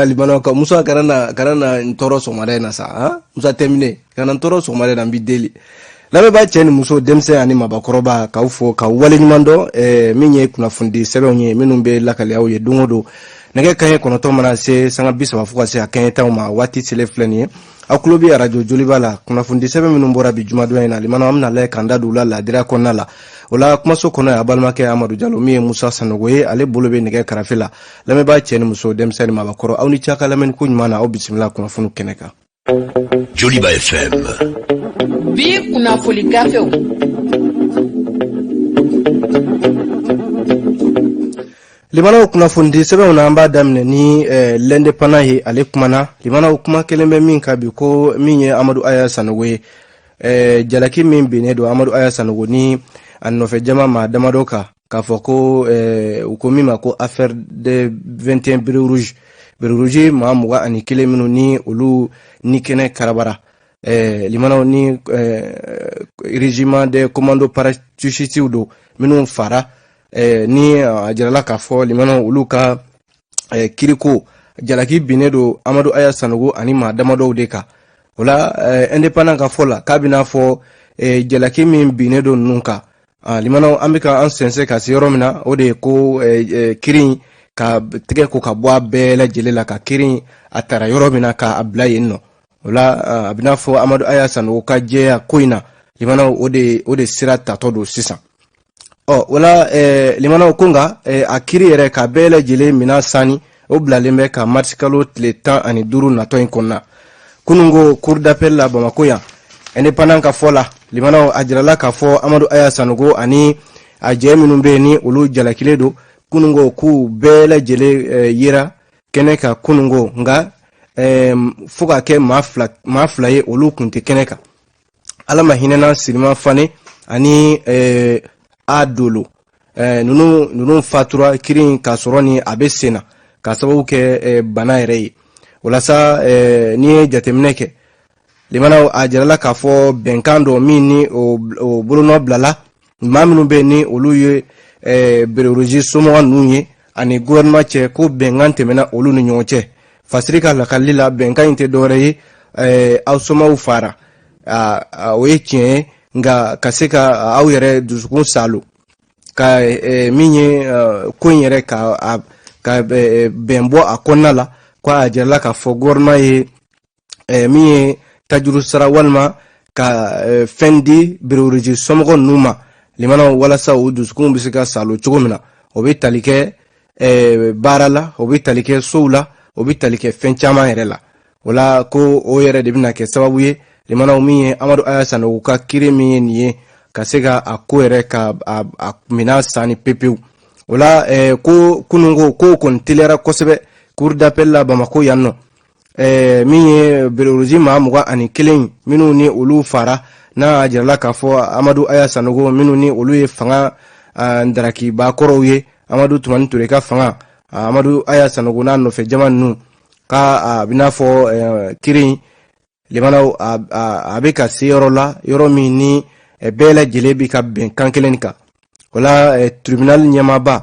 Limanaw ka Musa, kana na n tɔɔrɔ sɔgɔmada in na sa. Han, Musa tɛmine, kana n tɔɔrɔ sɔgɔmada in na, n b'i deli. Lamɛnbaa cɛ ni muso, denmisɛn ani mabakɔrɔba, k'aw fo k'aw waleɲuman dɔn. Min ye kunnafonidi sɛbɛnw ye minnu bɛ lakali aw ye don o don nɛgɛ kanɲɛ 9 mana se sanga 30 fo ka se a kanɲɛ 10 ma, waati selen filɛ nin ye. Aw tulo bɛ arajo Joliba la. Kunnafonidi sɛbɛn minnu bɔra bi jumadon in na, limanaw, an bɛna lajɛ k'an da don u la laadira kɔnɔna la. O la, kumaso kɔnɔ, a balimakɛ Amadu Jalo, min ye Musa Sanogo ye, ale bolo bɛ nɛgɛ karafe la. Lamɛnbaa cɛ ni muso, denmisɛn ni mabakɔrɔ, aw ni ce ka lamɛnni ko ɲuman na. Aw bisimila kunnafoni kɛnɛ kan. Joliba FM. Bi kunnafoni gafew. Limanaw, kunnafonidi sɛbɛnw na, an b'a daminɛ ni L'Indépendant ye. Ale kumana, limanaw, kuma kelen bɛ min kan bi, ko min ye Amadu Aya Sanogo ye, jalaki min binnen don Amadu Aya Sanogo ni a nɔfɛ jama maa damadɔ kan, k'a fɔ ko u ko min ma ko affaire de 21 béret rouge, béret rouge maa 21 minnu ni olu ni kɛnɛ karabara, limanaw, ni régiment de commando parachutistew don minnu fara, ni a jirala k'a fɔ, limanaw, olu ka kiriko jalaki binnen don Amadu Aya Sanogo ani maa damadɔw de kan. O la, Indépendant ka fɔ la, k'a bɛna fɔ jalaki min binnen don ninnu kan, limanaw, an bɛ ka an sɛnsɛn ka se yɔrɔ min na, o de ye ko kiri in ka tɛgɛ ko ka bɔ a bɛɛ lajɛlen la, ka kiri a tara yɔrɔ min na k'a bila yen nɔ. O la, a bɛna fɔ Amadu Aya Sanogo ka jɛya ko in na, limanaw, o de sira tatɔ don sisan. Ɔ, o la, limanaw, ko nka a kiri yɛrɛ ka bɛɛ lajɛlen mina sani, o bilalen bɛ ka marisikalo tile 15 natɔ in kɔnɔna. Kunun ko, cour d'appel la Bamako yan, Indépendant ka fɔ la, limanaw, a jirala k'a fɔ Amadu Aya Sanogo ani a jɛ minnu bɛ yen ni olu jalakilen don, kunun ko k'u bɛɛ lajɛlen yera kɛnɛ kan kunun ko. Nka fo ka kɛ maa fila ye, olu kun tɛ kɛnɛ kan: Ala ma hinɛna Sirima Fane ani a Dolo. Ninnu fatura kiri in k'a sɔrɔ ni a bɛ sen na, k'a sababu kɛ bana yɛrɛ ye. O la sa, n'i ye jateminɛ kɛ, limanaw, a jirala k'a fɔ bɛnkan dɔ min ni o bolonɔ bilala maa minnu bɛ yen ni olu ye béret rouge somɔgɔ ninnu ye ani gouvernement cɛ, ko bɛnkan tɛmɛna olu ni ɲɔgɔn cɛ. Fasiri ka lakalili la, bɛnkan in tɛ dɔwɛrɛ ye, aw somaw fara, o ye tiɲɛ ye, nka ka se ka aw yɛrɛ dusukun salo ka min ye ko in yɛrɛ ka bɛn bɔ a kɔnɔna la, ko a jirala k'a fɔ gouvernement ye min ye tajuru sara walima ka fɛn di béret rouge somɔgɔ ninnu ma, limanaw, walasa u dusukun bɛ se ka salo cogo min na. O bɛ tali kɛ baara la, o bɛ tali kɛ sow la, o bɛ tali kɛ fɛn caman yɛrɛ la. O la, ko o yɛrɛ de bɛna kɛ sababu ye, limanaw, min ye Amadu Aya Sanogo ka kiri min ye nin ye, ka se ka a ko yɛrɛ ka a minɛn sanni pepewu. O la, ko kununko ko kɔni teliyara kosɛbɛ cour d'appel la Bamako yan nɔ. Min ye béret rouge maa 21 minnu ni olu fara, n'a jirala k'a fɔ Amadu Aya Sanogo minnu ni olu ye fanga ndarakibaa kɔrɔw ye, Amadu Tumani Ture ka fanga, Amadu Aya Sanogo n'a nɔfɛ jama ninnu ka, a bɛna fɔ kiri in, limanaw, a bɛ ka se yɔrɔ la, yɔrɔ min ni bɛɛ lajɛlen bɛ ka bɛn kan kelen kan. O la, tribunal ɲɛmaaba,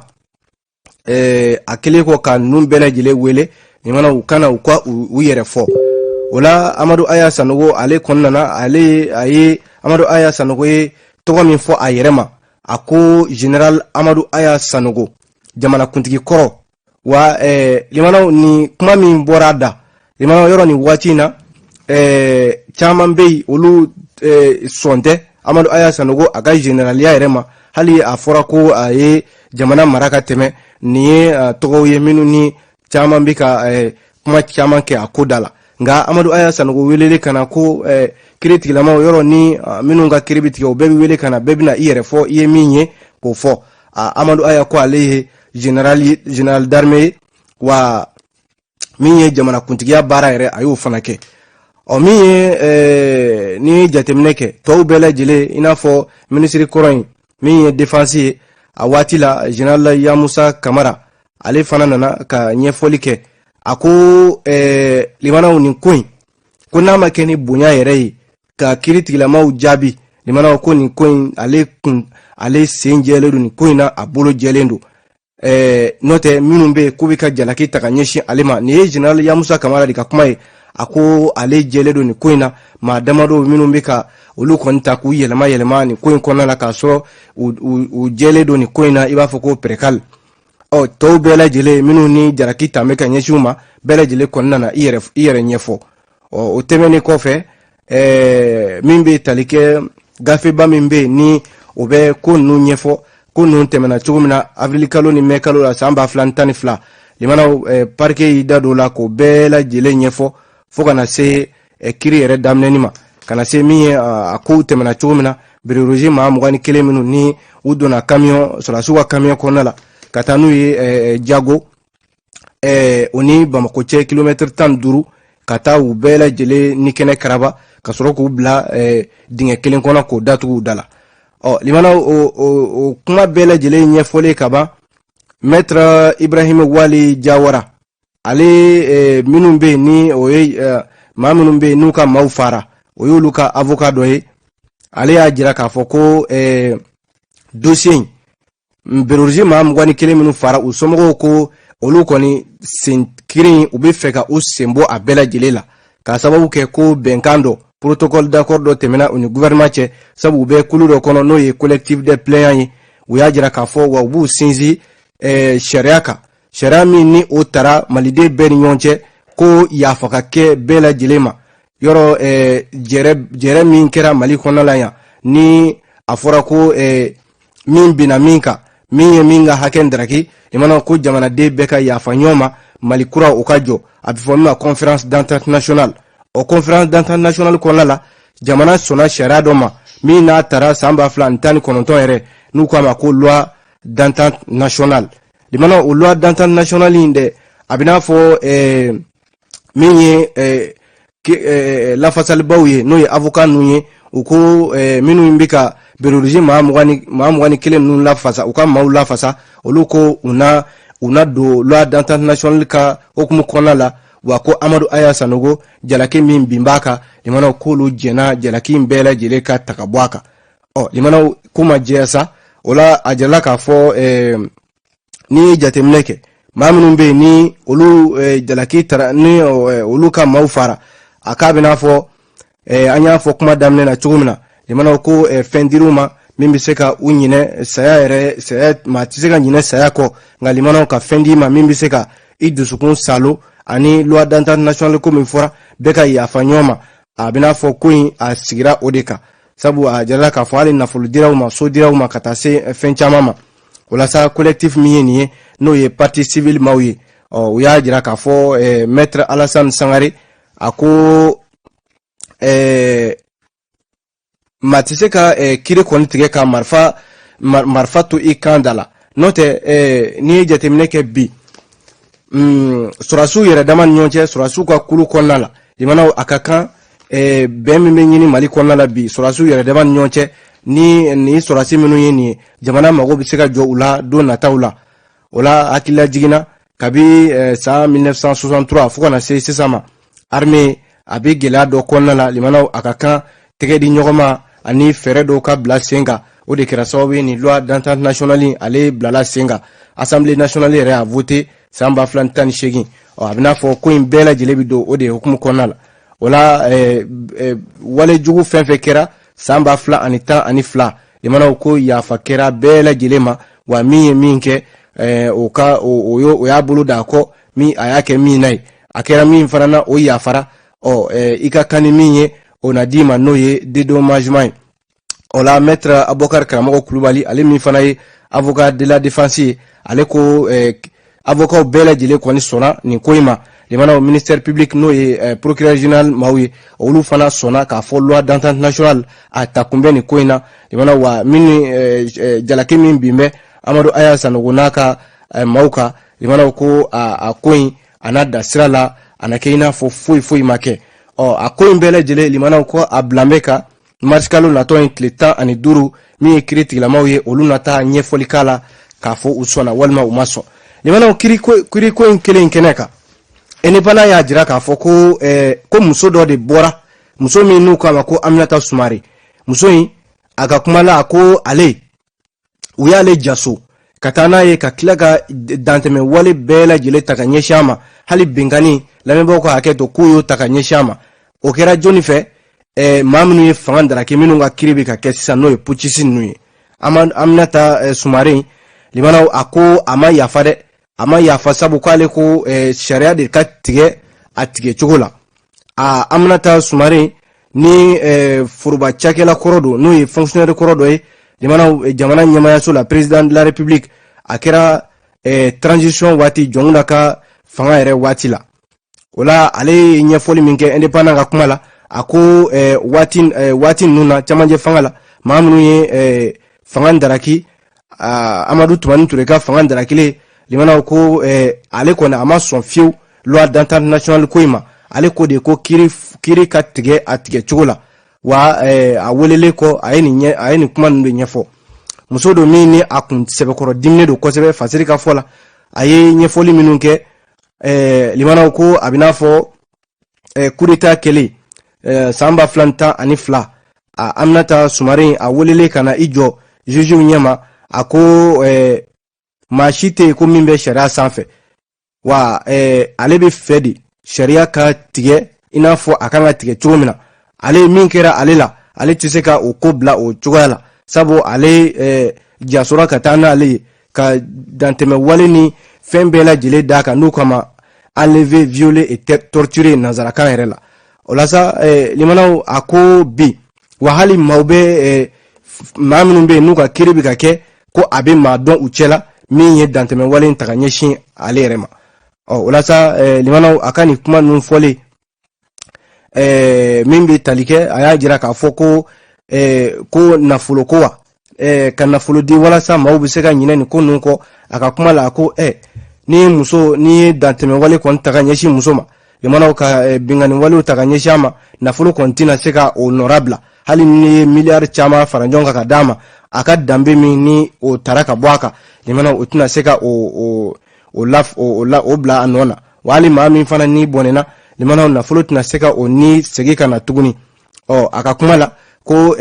a kɛlen kɔ ka ninnu bɛɛ lajɛlen wele, limanaw, u kana u ka u yɛrɛ fɔ. O la, Amadu Aya Sanogo ale kɔni nana. Ale a ye Amadu Aya Sanogo ye tɔgɔ min fɔ a yɛrɛ ma, a ko général Amadu Aya Sanogo, jamanakuntigi kɔrɔ. Wa limanaw, ni kuma min bɔra a da, limanaw, yɔrɔ nin waati in na, caman bɛ yen, olu sɔn tɛ Amadu Aya Sanogo a ka généraliya yɛrɛ ma, hali a fɔra ko a ye jamana mara ka tɛmɛ. Nin ye tɔgɔw ye minnu ni caman bɛ ka kuma caman kɛ a ko da la. Nka Amadu Aya Sanogo welele ka na ko kiri tigilamaw yɔrɔ ni minnu ka kiri bɛ tigɛ, o bɛɛ bɛ wele ka na, bɛɛ bɛna i yɛrɛ fɔ, i ye min ye k'o fɔ. Amadu Aya ko ale ye général d'armée ye, wa min ye jamanakuntigiya baara yɛrɛ, a y'o fana kɛ. Ɔ, min ye ni ye jateminɛ kɛ, tɔw bɛɛ lajɛlen, i n'a fɔ minisiri kɔrɔ in min ye défense ye a waati la, général Yamusa Kamara, ale fana nana ka ɲɛfɔli kɛ. A ko limanaw, nin ko in, ko n'a ma kɛ ni bonya yɛrɛ ye ka kiri tigilamaw jaabi, limanaw, ko nin ko in, ale kun, ale sen jɛlen don nin ko in na, a bolo jɛlen don. N'o tɛ, minnu bɛ yen k'u bɛ ka jalaki ta ka ɲɛsin ale ma, nin ye général Yamusa Kamara de ka kuma ye. A ko ale jɛlen don nin ko in na. Maa damadɔ minnu bɛ ka olu kɔni ta k'u yɛlɛma yɛlɛma nin ko in kɔnɔna la, k'a sɔrɔ u jɛlen don nin ko in na, i b'a fɔ ko pɛrɛkali. Ɔ, tɔw bɛɛ lajɛlen minnu ni jalaki ta bɛ ka ɲɛsin u ma, bɛɛ lajɛlen kɔni nana i yɛrɛ ɲɛfɔ. Ɔ, o tɛmɛnen kɔfɛ, min bɛ tali kɛ gafeba min bɛ yen ni o bɛ ko ninnu ɲɛfɔ, ko ninnu tɛmɛna cogo min na avril kalo ni mai kalo la san 2012, limanaw, parquet y'i da don o la k'o bɛɛ lajɛlen ɲɛfɔ fo ka na se kiri yɛrɛ daminɛni ma, ka na se min ye a kow tɛmɛna cogo min na, béret rouge maa 21 minnu ni u donna camion, sɔrɔdasiw ka camion kɔnɔna la ka taa n'u ye Jago, o ni Bamako cɛ kilomɛtiri 15, ka taa u bɛɛ lajɛlen ni kɛnɛ karaba ka sɔrɔ k'u bila dingɛ kelen kɔnɔ k'o datugu u da la. Ɔ, limana, o kuma bɛɛ lajɛlen ɲɛfɔlen ka ban, maître Ibrahim Wali Jawara, ale minnu bɛ yen ni o ye maa minnu bɛ yen n'u ka maaw fara, o y'olu ka avocat dɔ ye. Ale y'a jira k'a fɔ ko dossier in, béret rouge maa 21 minnu fara, u somɔgɔw ko olu kɔni sen kirin, u bɛ fɛ ka u sen bɔ a bɛɛ lajɛlen la, k'a sababu kɛ ko bɛnkan dɔ, protocole d'accord dɔ tɛmɛna u ni gouvernement cɛ, sabu u bɛ kulu dɔ kɔnɔ n'o ye Collectif des plaignants ye. U y'a jira k'a fɔ wa u b'u sinsin sariya kan, sariya min ni o tara maliden bɛɛ ni ɲɔgɔn cɛ, ko yafa ka kɛ bɛɛ lajɛlen ma. Yɔrɔ jɛrɛ min kɛra Mali kɔnɔna la yan, ni a fɔra ko min binna min kan, min ye min ka hakɛ daraki, i mana ko jamanaden bɛɛ ka yafa ɲɔgɔn ma, Mali kura o ka jɔ, a bɛ fɔ min ma Conférence d'entente nationale. O Conférence d'entente nationale kɔnɔna la, jamana sɔnna sariya dɔ ma min n'a tara san 2019 yɛrɛ, n'u k'a ma ko loi d'entente nationale. Limana, o loi d'entente nationale in dɛ, a bɛ n'a fɔ min ye lafasalibaw ye, n'o ye avocat ninnu ye, u ko minnu bɛ ka béret rouge maa 21 ninnu lafasa, u ka maaw lafasa, olu ko u na don loi d'entente nationale ka hukumu kɔnɔna la. Wa ko Amadu Aya Sanogo, jalaki min bin b'a kan, limanaw, k'olu jɛnna jalaki in bɛɛ lajɛlen ka ta ka bɔ a kan. Ɔ, limanaw, ko ma jɛya sa. O la, a jirala k'a fɔ n'i ye jateminɛ kɛ, maa minnu bɛ yen ni olu jalaki tara, ni olu ka maaw fara, a k'a bɛ n'a fɔ an y'a fɔ kuma daminɛ na cogo min na, limanaw, ko fɛn dir'u ma min bɛ se ka u ɲinɛ saya yɛrɛ. Saya, maa tɛ se ka ɲinɛ saya kɔ, nka limanaw, ka fɛn d'i ma min bɛ se ka i dusukun salo, ani loi d'entente nationale ko min fɔra, bɛɛ ka yafa ɲɔgɔn ma, a bɛ n'a fɔ ko in a sigira o de kan, sabu a jirala k'a fɔ hali nafolo diraw ma, so diraw ma, ka taa se fɛn caman ma. O la sa, collectif min ye nin ye, n'o ye partie civile maaw ye, ɔ, u y'a jira k'a fɔ maître Alassane Sangare, a ko maa tɛ se ka kiri kɔni tigɛ ka marifa to i kan da la. N'o tɛ, n'i ye jateminɛ kɛ bi, sɔrɔdasiw yɛrɛ dama ni ɲɔgɔn cɛ, sɔrɔdasiw ka kulu kɔnɔna la, limanaw, a ka kan bɛn min bɛ ɲini Mali kɔnɔna la bi, sɔrɔdasiw yɛrɛ dama ni ɲɔgɔn cɛ, ni nin sɔrɔdasi minnu ye nin ye, jamana mago bɛ se ka jɔ u la don nataw la. O la, hakilila jiginna kabi san 1963 fo ka na se sisan ma, armée a bɛ gɛlɛya dɔ kɔnɔna la. Limanaw, a ka kan tɛgɛ di ɲɔgɔn ma ani fɛɛrɛ dɔw ka bila sen kan. O de kɛra sababu ye nin loi d'entente nationale ale bilala sen kan. Assemblée nationale yɛrɛ y'a voté san 2018. Ɔ, a bɛ n'a fɔ ko in bɛɛ lajɛlen bɛ don o de hukumu kɔnɔna la. O la, walejugu fɛn fɛn kɛra san 2012, limanaw, ko yafa kɛra bɛɛ lajɛlen ma. Wa min ye min kɛ, o ka o y'a bolo da a kɔ, min a y'a kɛ min na ye, a kɛra min fana na, o yafara. Ɔ, i ka kan ni min ye, o na d'i ma, n'o ye dédommagement ye. O la, maître Abubakar Karamɔgɔ Kulubali, ale min fana ye avocat de la défense ye, ale ko avocat bɛɛ lajɛlen kɔni sɔnna nin ko in ma. Limanaw, ministère public, n'o ye procureur général maaw ye, olu fana sɔnna k'a fɔ loi d'entente nationale a ta kun bɛ nin ko in na. Limanaw, wa min jalaki min bin bɛ Amadu Aya Sanogo n'a ka maaw kan, limanaw, ko a ko in a n'a da sira la, a na kɛ i n'a fɔ foyi foyi ma kɛ. Ɔ, a ko in bɛɛ lajɛlen, limanaw, ko a bilan bɛ ka marisikalo natɔ in tile 15, min ye kiiri tigilamaw ye, olu na taa ɲɛfɔli k'a la k'a fɔ u sɔnna walima u ma sɔn. Limanaw, kiiri ko in kelen kɛnɛ kan, Indépendant y'a jira k'a fɔ ko muso dɔ de bɔra, muso min n'u k'a ma ko Aminata Sumare. Muso in, a ka kuma la, a ko ale, u y'ale jaso. Ka taa n'a ye ka tila ka dantɛmɛ wale bɛɛ lajɛlen ta ka ɲɛsin a ma, hali binkanni, lamɛnbaaw ka hakɛ to, k'u y'o ta ka ɲɛsin a ma. O kɛra jɔnni fɛ? Maa minnu ye fanga daraki, minnu ka kiri bɛ ka kɛ sisan, n'o ye putschistes ninnu ye. Aminata Sumare, limanaw, a ko a ma yafa dɛ, a ma yafa, sabu k'ale ko sariya de ka tigɛ a tigɛ cogo la. A Aminata Sumare ni foroba cakɛla kɔrɔ don, n'o ye fonctionnaire kɔrɔ dɔ ye limanaw, jamana ɲɛmayaso la, président de la République. A kɛra transition waati, Jɔnkunda ka fanga yɛrɛ waati la. O la, ale ye ɲɛfɔli min kɛ Indépendant ka kuma la, a ko waati ninnu na, camancɛ fanga la, maa minnu ye fanga daraki, Amadu Tumani Ture ka fanga darakilen, limanaw, ko ale kɔni a ma sɔn fiyewu loi d'entente nationale ko in ma. Ale ko de ko kiri ka tigɛ a tigɛ cogo la. Wa a welelen kɔ, a ye nin kuma ninnu de ɲɛfɔ. Muso don min ni a kun sɛbɛkɔrɔ diminen don kosɛbɛ. Fasiri ka fɔ la, a ye ɲɛfɔli minnu kɛ, limanaw, ko a bɛ n'a fɔ coup d'état kɛlen san 2012, a Aminata Sumare, a welelen ka na i jɔ jugew ɲɛma, a ko maa si tɛ yen ko min bɛ sariya sanfɛ, wa ale bɛ fɛ de sariya ka tigɛ i n'a fɔ a kan ka tigɛ cogo min na. Ale min kɛra ale la, ale tɛ se ka o ko bila o cogoya la, sabu ale jasora ka taa n'ale ye ka dantɛmɛ wale ni fɛn bɛɛ lajɛlen d'a kan, n'u kama enlever, violer et torturer nanzarakan yɛrɛ la. O la sa, limanaw, a ko bi wa hali maaw bɛ maa minnu bɛ yen n'u ka kiiri bɛ ka kɛ, ko a bɛ maa dɔn u cɛla min ye dantɛmɛ wale in ta ka ɲɛsin ale yɛrɛ ma. Ɔ, o la sa, limanaw, a ka nin kuma ninnu fɔlen min bɛ tali kɛ, a y'a jira k'a fɔ ko nafolo ko wa ka nafolo di walasa maaw bɛ se ka ɲinɛ nin ko ninnu kɔ. A ka kuma la, a ko ni ye muso, ni ye dantɛmɛ wale kɔni ta ka ɲɛsin muso ma, limanaw, ka binkanni walew ta ka ɲɛsin a ma, nafolo kɔni tɛna se ka o nɔra bila. Hali ni ye miliyari caman fara ɲɔgɔn kan ka d'a ma, a ka danbe min ni o tara ka bɔ a kan, limanaw, o tɛna se ka o o o la o la o bila a nɔ na. Wa hali maa min fana ni bɔnɛna, limanaw, nafolo tɛna se ka o ni segin ka na tuguni. Ɔ, a ka kuma la, ko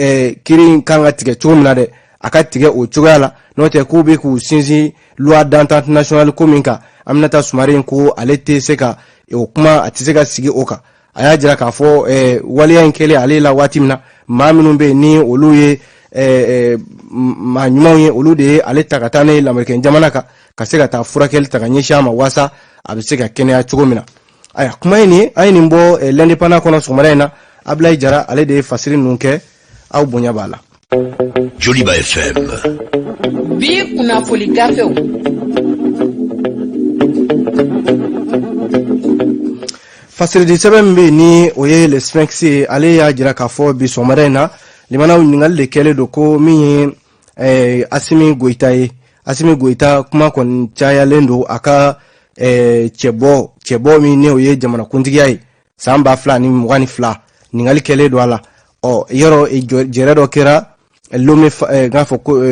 kiiri in kan ka tigɛ cogo min na dɛ, a ka tigɛ o cogoya la. N'o tɛ, k'u bɛ k'u sinsin loi d'entente nationale ko min kan, Aminata Sumare ko ale tɛ se ka o kuma, a tɛ se ka sigi o kan. A y'a jira k'a fɔ waleya in kɛlen ale la waati min na, maa minnu bɛ yen ni olu ye maa ɲumanw ye, olu de ye ale ta ka taa n'a ye Lamerikɛn jamana kan, ka se ka taa furakɛli ta ka ɲɛsin a ma, waasa a bɛ se ka kɛnɛya cogo min na. Ayiwa, kuma ye nin ye, an ye nin bɔ L'Indépendant kɔnɔ sɔgɔmada in na. Abulayi Jara, ale de ye fasiri ninnu kɛ. Aw bonya b'a la. Joliba FM. Bi kunnafoli gafew. Fasiridi sɛbɛn min bɛ yen ni o ye Le Sphinx ye, ale y'a jira k'a fɔ bi sɔgɔmada in na, limanaw, ɲininkali de kɛlen don ko min ye Asimi Goyita ye. Asimi Goyita kuma kɔni cayalen don a ka cɛbɔ min ni o ye jamanakuntigiya ye san 2022, ɲininkali kɛlen don a la. Ɔ, yɔrɔ jɛrɛ dɔ kɛra Lome, n k'a fɔ ko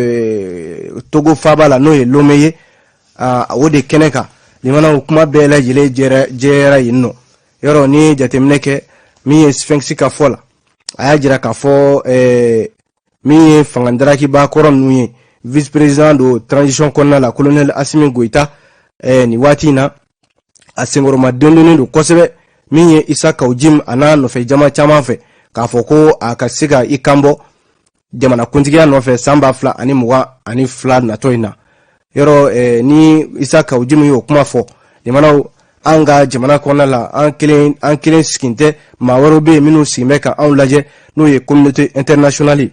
Togo faaba la, n'o ye Lome ye, o de kɛnɛ kan, limanaw, kuma bɛɛ lajɛlen jɛyara yen nɔ. Yɔrɔ ni ye jateminɛ kɛ, min ye Sphinx ka fɔ la, a y'a jira k'a fɔ min ye fanga darakiba kɔrɔ ninnu ye, vice président don transition kɔnɔna la, colonel Asimi Goyita, nin waati in na, a senkɔrɔma dendonnen don kosɛbɛ min ye Isa Kawu Jim a n'a nɔfɛ jama caman fɛ, k'a fɔ ko a ka se ka i kanbɔ jamanakuntigiya nɔfɛ san 2022 natɔ in na. Yɔrɔ ni Isa Kawu Jim y'o kuma fɔ, limanaw, an ka jamana kɔnɔna la, an kelen sigin tɛ, maa wɛrɛw bɛ yen minnu sigin bɛ ka anw lajɛ, n'o ye communauté internationale ye.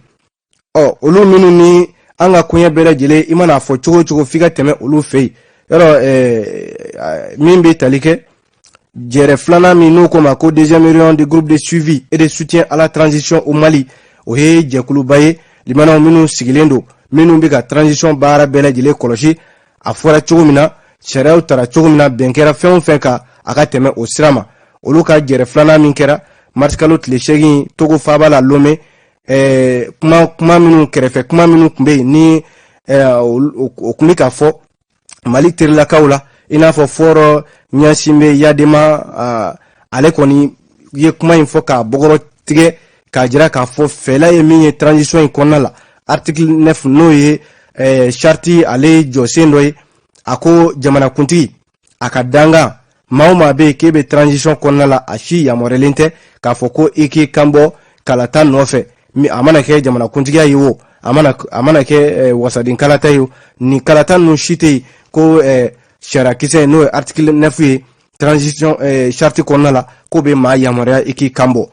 Ɔ, olu minnu ni an ka koɲɛ bɛɛ lajɛlen, i mana fɔ cogo o cogo, f'i ka tɛmɛ olu fɛ yen. Yɔrɔ min bɛ tali kɛ jɛrɛ filanan min n'o ko ma ko deuxième réunion du groupe de suivi et de soutien à la transition au Mali, o ye jɛkuluba ye, limanaw, minnu sigilen don, minnu bɛ ka transition baara bɛɛ lajɛlen kɔlɔsi. A fɔra cogo min na, sariyaw tara cogo min na, bɛn kɛra fɛn o fɛn kan, a ka tɛmɛ o sira ma. Olu ka jɛrɛ filanan min kɛra marisikalo tile 8 Togo faaba la, Lome, kuma minnu kɛrɛfɛ, kuma minnu tun bɛ yen ni o tun bɛ ka fɔ Mali terilakaw la, i n'a fɔ Faure Gnassingbé Eyadema, ale kɔni ye kuma in fɔ k'a bɔgɔrɔ tigɛ, k'a jira k'a fɔ fɛla ye min ye transition in kɔnɔna la, article 9, n'o ye Charte ale jɔsen dɔ ye. A ko jamanakuntigi a ka dankan, maa o maa bɛ yen k'e bɛ transition kɔnɔna la, a si yamaruyalen tɛ k'a fɔ ko i k'i kan bɔ kalata nɔfɛ. A mana kɛ jamanakuntigiya ye o, a mana kɛ wasaden kalata ye o, nin kalata ninnu si tɛ yen ko sariyakisɛ, n'o ye article 9 ye transition charte kɔnɔna la, k'o bɛ maa yamaruya i k'i kan bɔ.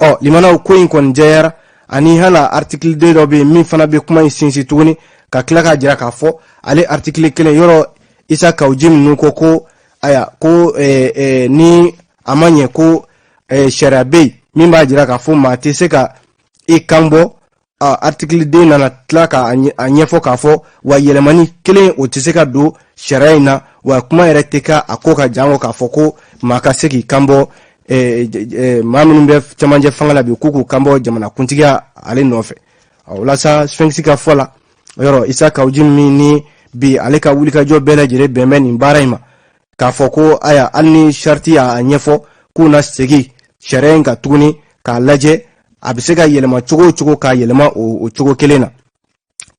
Ɔ limanaw, ko in kɔni jɛyara. Ani hali article 2 dɔ bɛ yen min fana bɛ kuma in sinsin tuguni, ka tila k'a jira k'a fɔ ale article kelen yɔrɔ, Isa Kawu Jim ninnu ko aya ko ni a ma ɲɛ ko sariya bɛ yen min b'a jira k'a fɔ maa tɛ se ka i kan bɔ. Article 2 nana tila k'a ɲɛfɔ k'a fɔ wa yɛlɛmani kelen o tɛ se ka don sariya in na, wa kuma yɛrɛ tɛ ka a ko ka jango k'a fɔ ko maa ka se k'i kan bɔ, maa minnu bɛ cɛmancɛ fanga la bi, k'u k'u kan bɔ jamanakuntigiya ale nɔfɛ. Walasa Sphinx ka fɔ la yɔrɔ, Isa Kawu Jim min ni bi ale ka wulikajɔ bɛɛ lajɛlen bɛn bɛ nin baara in ma, k'a fɔ ko aya, hali ni charte y'a ɲɛfɔ k'u na segin sariya in kan tuguni k'a lajɛ, a bɛ se ka yɛlɛma cogo o cogo, k'a yɛlɛma o cogo kelen na.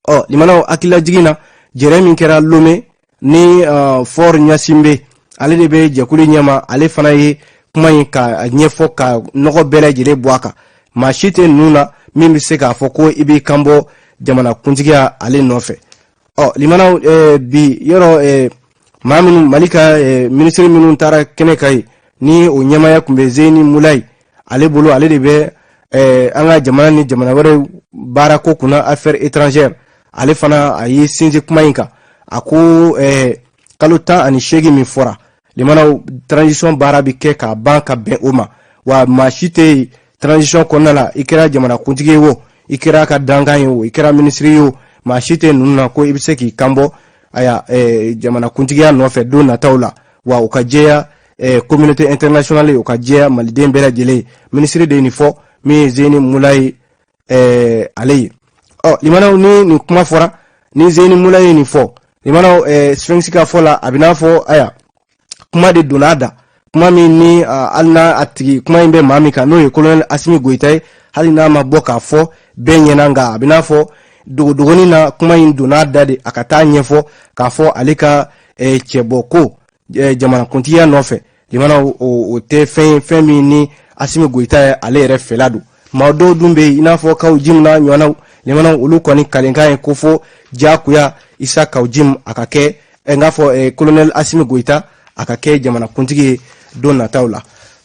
Ɔ limanaw, hakililajigin na, jɛrɛ min kɛra Lome ni Faure Gnassingbé, ale de bɛ jɛkulu ɲɛma, ale fana ye kuma in ka ɲɛfɔ ka nɔgɔ bɛɛ lajɛlen bɔ a kan. Maa si tɛ ninnu na min bɛ se k'a fɔ ko i b'i kan bɔ jamana kuntigiya ale nɔfɛ. Ɔ limanaw, bi yɔrɔ maa minnu, Mali ka minisiri minnu taara kɛnɛ kan yen, ni o ɲɛmaaya tun bɛ Zeni Mulayi ale bolo, ale de bɛ an ka jamana ni jamana wɛrɛ baarako kunna, affaires étrangères, ale fana a ye sinsin kuma in kan. A ko kalo 18 min fɔra, limanaw, transition baara bɛ kɛ k'a ban ka bɛn o ma, wa maa si tɛ yen transition kɔnɔna la, i kɛra jamanakuntigi ye o, i kɛra ka dankan ye o, i kɛra minisiri ye o, maa si tɛ ninnu na ko i bɛ se k'i kan bɔ aya jamanakuntigiya nɔfɛ don nataw la. Wa u ka jɛya communauté internationale, u ka jɛya maliden bɛɛ lajɛlen ye. Minisiri de ye nin fɔ, min ye Zeni Mulayi ale ye. Ɔ limanaw, ni nin kuma fɔra, ni Zeni Mulayi ye nin fɔ, limanaw, Sphinx ka fɔ la, a bɛ n'a fɔ aya kuma de donna a da, kuma min ni hali n'a a tigi kuma in bɛ maa min kan, n'o ye colonel Asimi Goyita ye, hali n'a ma bɔ k'a fɔ bɛɛ ɲɛna, nka a bɛ n'a fɔ dogodogonin na, kuma in donna a da de, a ka taa ɲɛfɔ k'a fɔ ale ka cɛbɔ ko jamanakuntigiya nɔfɛ, limanaw, o tɛ fɛn ye, fɛn min ni Asimi Goyita ye ale yɛrɛ fɛla don. Maa dɔw dun bɛ yen, i n'a fɔ Kawu Jim n'a ɲɔgɔnnaw, limanaw, olu kɔni kalenkan ye ko fo diyagoya Isa Kawu Jim a ka kɛ, n k'a fɔ colonel Asimi Goyita a ka kɛ jamanakuntigi ye don nataw la.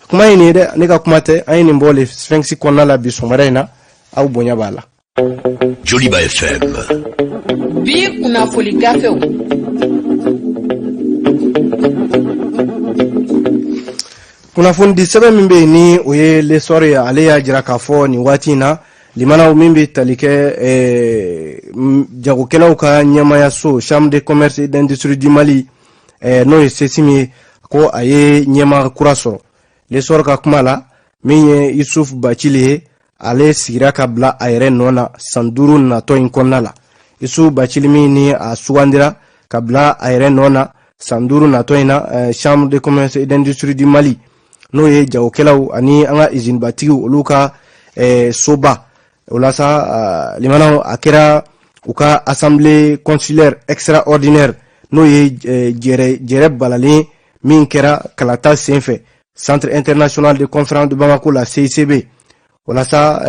Kuma ye nin ye dɛ, ne ka kuma tɛ, an ye nin bɔ le Sphinx kɔnɔna la bi sɔgɔmada in na. Aw bonya b'a la. Joliba FM. Bi kunnafoli gafew. Kunnafonidi sɛbɛn min bɛ yen, ni o ye L'Essor ye, ale y'a jira k'a fɔ nin waati in na, limanaw, min bɛ tali kɛ jagokɛlaw ka ɲɛmayaso, Chambre de commerce et d'industrie du Mali, n'o ye CECIM ye, ko a ye ɲɛmaa kura sɔrɔ. L'Essor ka kuma la, min ye Yusuf Bacili ye, ale sigira ka bila a yɛrɛ nɔ na san 5 natɔ in kɔnɔna la. Yusuf Bacili min ni a sugandira ka bila a yɛrɛ nɔ na san 5 natɔ in na, Chambre de commerce et d'industrie du Mali, n'o ye jagokɛlaw ani an ka izinibatigiw olu ka soba o la sa, limanaw, a kɛra u ka assemblée consulaire extraordinaire, n'o ye jɛrɛ balalen min kɛra kalata senfɛ Centre international de conférence de Bamako la, CICB. Walasa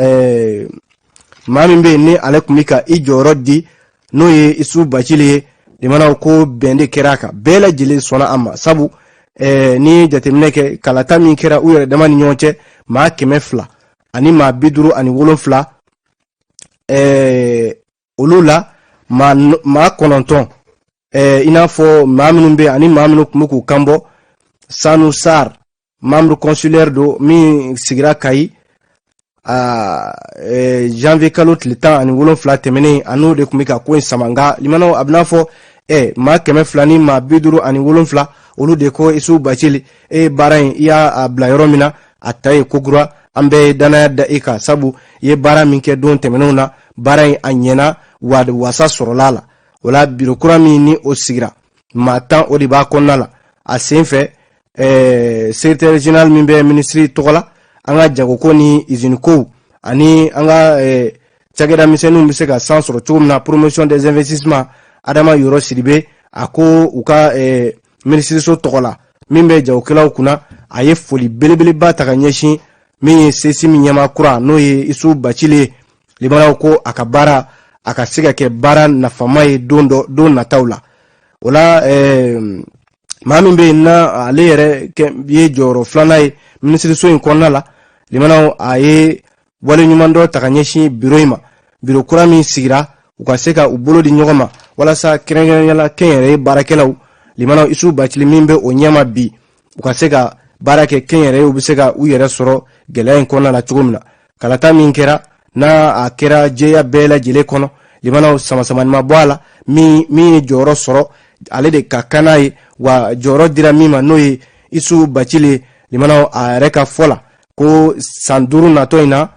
maa min bɛ yen ni ale tun bɛ ka i jɔyɔrɔ di, n'o ye Isu Bacili ye, limanaw, ko bɛn de kɛra a kan, bɛɛ lajɛlen sɔnna a ma, sabu n'i ye jateminɛ kɛ kalata min kɛra u yɛrɛ dama ni ɲɔgɔn cɛ, maa 257, olu la maa 9, i n'a fɔ maa minnu bɛ yen ani maa minnu tun bɛ k'u kan bɔ, Sanu Sar, membre consulaire don min sigira Kayi janvier kalo tile 17 tɛmɛnen, a n'o de tun bɛ ka ko in sama. Nka limanaw, a bɛ n'a fɔ maa 257, olu de ko Isu Bacili, e ye baara in, i y'a bila yɔrɔ min na, a ta ye kokura, an bɛɛ ye danaya da e kan, sabu i ye baara min kɛ don tɛmɛnenw na, baara in a ɲɛna, wa wasa sɔrɔla a la. O la, biro kura min ni o sigira, maa 10 o de b'a kɔnɔna la. A sen fɛ, secrétaire général min bɛ minisiri tɔgɔ la, an ka jagoko ni izinikow ani an ka Cakɛda misɛnninw bɛ se ka san sɔrɔ cogo min na, promotion des investissements, Adama Yɔrɔ Sidibe, a ko u ka minisiriso tɔgɔ la, min bɛ jagokɛlaw kunna, a ye foli belebeleba ta ka ɲɛsin min ye CSIM ɲɛmaa kura, n'o ye Isu Bacili ye. Limanaw, ko a ka baara a ka se ka kɛ baara nafama ye don dɔ don nataw la. O la, maa min bɛ yen na, ale yɛrɛ ye jɔyɔrɔ filanan ye minisiriso in kɔnɔna la, limanaw, a ye waleɲuman dɔ ta ka ɲɛsin biro in ma, biro kura min sigira, u ka se ka u bolo di ɲɔgɔn ma walasa kɛrɛnkɛrɛnnenya la kɛnyɛrɛye baarakɛlaw. Limanaw, Isu Bacili min bɛ o ɲɛma bi, u ka se ka baara kɛ kɛnyɛrɛyew bɛ se ka u yɛrɛ sɔrɔ gɛlɛya in kɔnɔna la cogo min na. Kalata min kɛra n'a a kɛra jɛya bɛɛ lajɛlen kɔnɔ, limanaw, samasamani ma bɔ a la. Min ye jɔyɔrɔ sɔrɔ, ale de ka kan n'a ye, wa jɔyɔrɔ dira min ma, n'o ye Isu Bacili ye. Limanaw, a yɛrɛ ka fɔ la ko san 5 natɔ in na,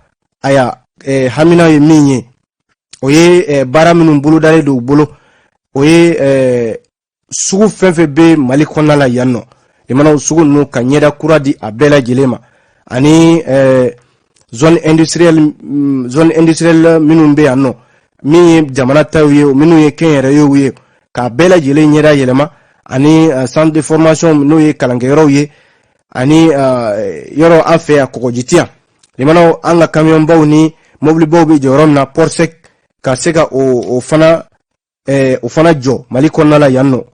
aya hamina ye min ye, o ye baara minnu bolodalen don u bolo, o ye sugu fɛn fɛn bɛ Mali kɔnɔna la yan nɔ, limanaw, sugu ninnu ka ɲɛda kura di a bɛɛ lajɛlen ma, ani zone industrielle minnu bɛ yan nɔ, min ye jamana taw ye, minnu ye kɛnyɛrɛyew ye, k'a bɛɛ lajɛlen ɲɛda yɛlɛma, ani centre de formation, n'o ye kalankɛyɔrɔw ye, ani yɔrɔ an fɛ yan kɔgɔji ti yan, limanaw, an ka kamiyɔnbaw ni mobilibaw bɛ jɔ yɔrɔ min na, port sec, ka se ka o fana jɔ Mali kɔnɔna la yan nɔ.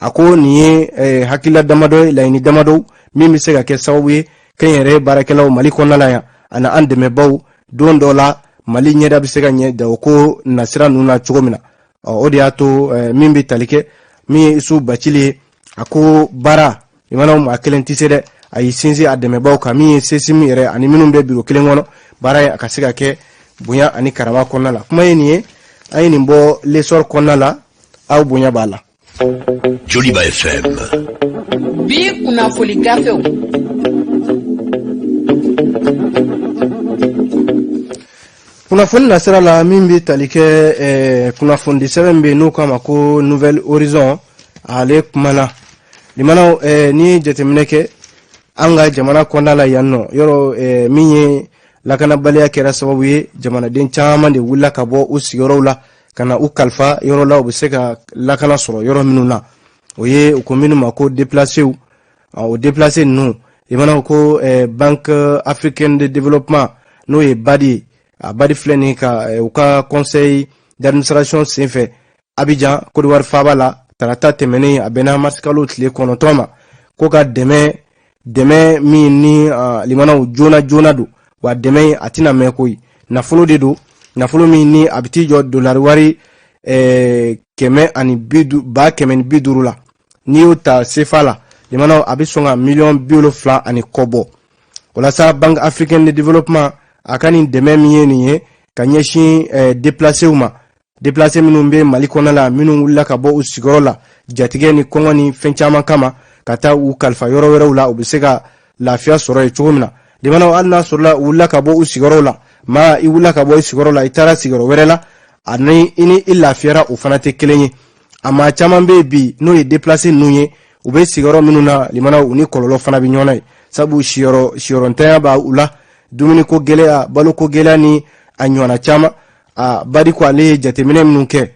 A ko nin ye hakilila damadɔ ye, laɲini damadɔ min bɛ se ka kɛ sababu ye kɛnyɛrɛye baarakɛlaw Mali kɔnɔna la yan ani an dɛmɛbaw, don dɔ la Mali ɲɛda bɛ se ka ɲɛ jagoko nasira ninnu na cogo min na. Ɔ, o de y'a to min bɛ tali kɛ min ye Isu Bacili ye, a ko baara, limanaw, maa kelen tɛ se dɛ. A y'i sinsin a dɛmɛbaw kan, min ye CSIM yɛrɛ ani minnu bɛ biro kelen kɔnɔ, baara ye a ka se ka kɛ bonya ani karama kɔnɔna la. Kuma ye nin ye, an ye nin bɔ L'Essor kɔnɔna la. Aw bonya b'a la. Joliba FM. Bi kunnafoli gafew. Kunnafoni nasira la, min bɛ tali kɛ kunnafonidi sɛbɛn bɛ yen n'u k'a ma ko Nouvel Horizon, ale kumana. Limanaw, n'i ye jateminɛ kɛ an ka jamana kɔnɔna la yan nɔ, yɔrɔ min ye lakanabaliya kɛra sababu ye, jamanaden caman de wulila ka bɔ u sigiyɔrɔw la ka na u kalifa yɔrɔ la, u bɛ se ka lakana sɔrɔ yɔrɔ minnu na, o ye u ko minnu ma ko déplacéw. O déplacé ninnu, limanaw, ko Banque africaine de développement, n'o ye BAD ye, a BAD filɛ nin ka u ka conseil d'administration senfɛ Abidjan, Côte d'Ivoire faaba la, tarata tɛmɛnen, a bɛnna marisikalo tile 9 ma, ko ka dɛmɛ min ni limanaw, joona joona don, wa dɛmɛ in a tɛna mɛn koyi. Nafolo de don, nafolo min ni a bɛ t'i jɔ dolari wari 150,000 la. N'i y'o ta sefa la, limanaw, a bɛ sɔn ka miliyɔn 70 ani kɔ bɔ. Walasa Banque africaine de développement a ka nin dɛmɛ min ye nin ye ka ɲɛsin déplacéw ma, déplacé minnu bɛ Mali kɔnɔ la, minnu wulila ka bɔ u sigiyɔrɔ la jatigɛ ni kɔngɔ ni fɛn caman kama, ka taa u kalifa yɔrɔ wɛrɛw la, u bɛ se ka lafiya sɔrɔ yen cogo min na. Limanaw, hali n'a sɔrɔla u wulila ka bɔ u sigiyɔrɔw la, maa i wulila ka bɔ i sigiyɔrɔ la, i taara sigiyɔrɔ wɛrɛ la, ani i ni i lafiyara, o fana tɛ kelen ye. A maa caman bɛ yen bi, n'o ye déplacé ninnu ye, u bɛ sigiyɔrɔ minnu na, limanaw, u ni kɔlɔlɔ fana bɛ ɲɔgɔn na ye, sabu siyɔrɔntanya b'a u la, dumuniko gɛlɛya, baloko gɛlɛya ni a ɲɔgɔnna caman. A BAD ko ale ye jateminɛ minnu kɛ,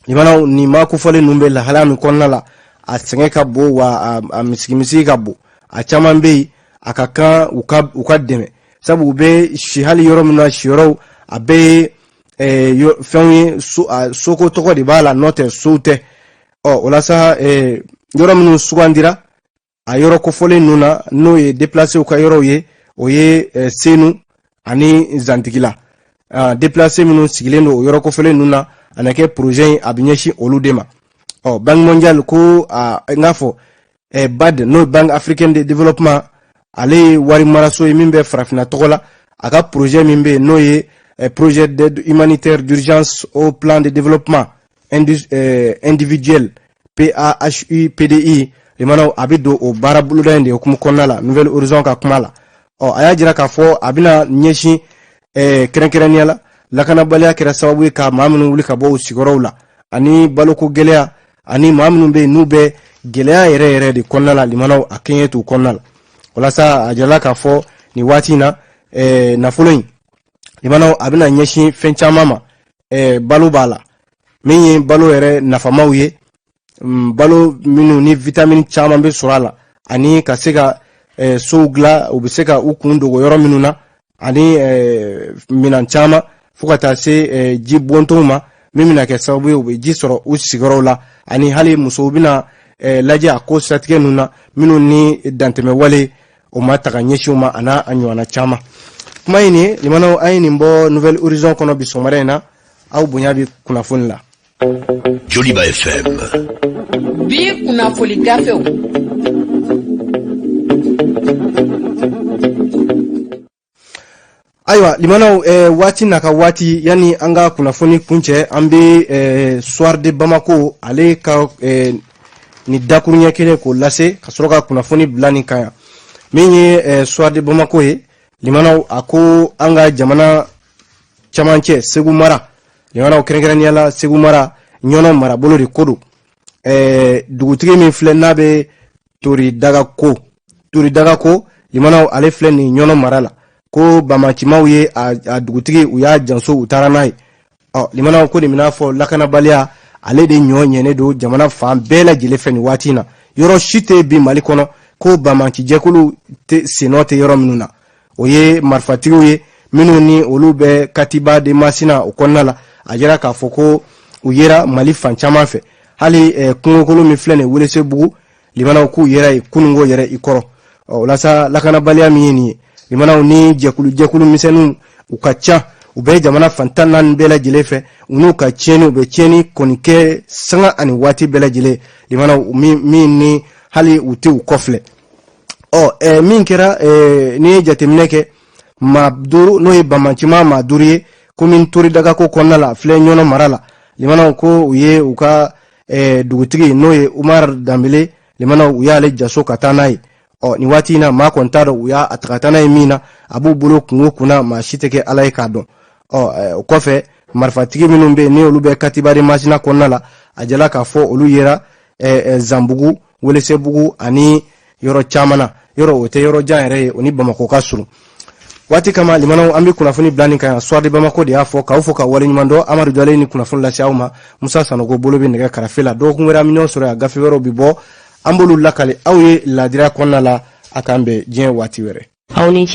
limanaw, nin maa kofɔlen ninnu bɛ lahalaya min kɔnɔna la, a sɛgɛn ka bon, wa a misigimisigi ka bon. A caman bɛ yen, a ka kan u ka dɛmɛ, sabu u bɛ si hali yɔrɔ min na, siyɔrɔw a bɛɛ ye fɛnw ye, soko tɔgɔ de b'a la, n'o tɛ sow tɛ. Ɔ, o la sa, yɔrɔ minnu sugandira a yɔrɔ kofɔlen ninnu na, n'o ye déplacéw ka yɔrɔw ye, o ye Senu ani Zantigila. Déplacé minnu sigilen don o yɔrɔ kofɔlen ninnu na, a na kɛ projet in a bɛ ɲɛsin olu de ma. Ɔ, Banque mondiale ko n k'a fɔ BAD, n'o ye Banque africaine de développement, ale ye wari maraso ye min bɛ farafinna tɔgɔ la. A ka projet min bɛ yen, n'o ye projet d'aide humanitaire d'urgence au plan de développement individuel, PAHU PDI, limanaw, a bɛ don o baara boloda in de hukumu kɔnɔna la. Nouvel Horizon ka kuma la, ɔ, a y'a jira k'a fɔ a bɛna ɲɛsin kɛrɛnkɛrɛnnenya la lakanabaliya kɛra sababu ye ka maa minnu wuli ka bɔ u sigiyɔrɔw la, ani baloko gɛlɛya, ani maa minnu bɛ yen n'u bɛ gɛlɛya yɛrɛ yɛrɛ de kɔnɔna la, limanaw, a kɛɲɛ t'u kɔnɔna la. Walasa a jirala k'a fɔ nin waati in na, nafolo in Limanaw, a bɛna ɲɛsin fɛn caman ma. Balo b'a la, min ye balo yɛrɛ nafamaw ye, balo minnu ni vitamini caman bɛ sɔrɔ a la, ani ka se ka sow dilan, u bɛ se ka u kun dogo yɔrɔ minnu na, ani minɛn caman, fo ka taa se ji bɔntɔw ma, min bɛna kɛ sababu ye u bɛ ji sɔrɔ u sigiyɔrɔw la, ani hali musow bɛna lajɛ a ko siratigɛ ninnu na, minnu ni dantɛmɛwale o ma ta ka ɲɛsin u ma, a n'a a ɲɔgɔnna caman. Kuma in nin, limanaw, an ye nin bɔ Nouvel Horizon kɔnɔ bi sɔgɔmada in na. Aw bonya bɛ kunnafoni la. Joliba FM. Bi kunnafoli gafew. Ayiwa limanaw, waati n'a ka waati, yanni an ka kunnafoni kuncɛ, an bɛ Soir de Bamako ale ka ni dakuruɲɛ kelen k'o lase ka sɔrɔ ka kunnafoni bila nin kan yan. Min ye Soir de Bamako ye, limanaw, a ko an ka jamana camancɛ Segu mara, limanaw, kɛrɛnkɛrɛnnenya la Segu mara Ɲɔnɔ marabolo de ko don. Dugutigi min filɛ n'a bɛ Toridagako, Toridagako, limanaw, ale filɛ nin Ɲɔnɔ mara la, ko bamacimaw ye a dugutigi, u y'a janso, u taara n'a ye. Ɔ limanaw, ko nin bɛna fɔ lakanabaliya ale de ɲɔ ɲɛnen don jamana fan bɛɛ lajɛlen fɛ nin waati in na. Yɔrɔ si tɛ bi Mali kɔnɔ ko bamacijɛkulu sennɔ tɛ yɔrɔ minnu na. O ye marifatigiw ye minnu ni olu bɛ Katiba de Masina o kɔnɔna la. A jira k'a fɔ ko u yera Mali fan caman fɛ, hali kungokolo min filɛ nin Welesebugu, limanaw, k'u yera yen kununko yɛrɛ i kɔrɔ. Ɔ walasa lakanabaliya min ye nin ye, limanaw, ni jɛkulu jɛkulu misɛnninw u ka ca, u bɛ jamana fan 14 bɛɛ lajɛlen fɛ, u n'u ka tiɲɛni, u bɛ tiɲɛni kɔni kɛ sanga ani waati bɛɛ lajɛlen, limanaw, min ni hali u tɛ u kɔfilɛ. Ɔ min kɛra, n'i ye jateminɛ kɛ, maa duuru, n'o ye bamancima maa duuru ye, komi Toridagako kɔnɔna la filɛ Ɲɔnɔ mara la, limanaw, ko u ye u ka dugutigi, n'o ye Umar Danbele, limanaw, u y'ale jaso ka taa n'a ye. Ɔ nin waati in na, maa kɔni t'a dɔn u y'a ta ka taa n'a ye min na, a b'u bolo kungo kunna, maa si tɛ kɛ Ala ye k'a dɔn. Ɔ o kɔfɛ, marifatigi minnu bɛ yen ni olu bɛ Katiba de Masina kɔnɔna la, a jala k'a fɔ olu yera Zanbugu, Welesebugu ani yɔrɔ caman na. Yɔrɔ o tɛ yɔrɔ jan yɛrɛ ye, o ni Bamakɔ ka surun. Waati kama, limanaw, an bɛ kunnafoni bila nin kan yan. Soir de Bamako de y'a fɔ k'aw fo ka waleɲuman dɔn. Amadu Jale ni kunnafoni lase aw ma, Musa Sanogo bolo bɛ nɛgɛ karafe la. Dɔgɔkun wɛrɛ, an bɛ ɲɔgɔn sɔrɔ yan, gafe wɛrɛw bɛ bɔ, an b'olu lakale aw ye ladira kɔnɔna la. A k'an bɛn diɲɛ waati wɛrɛ. Aw ni.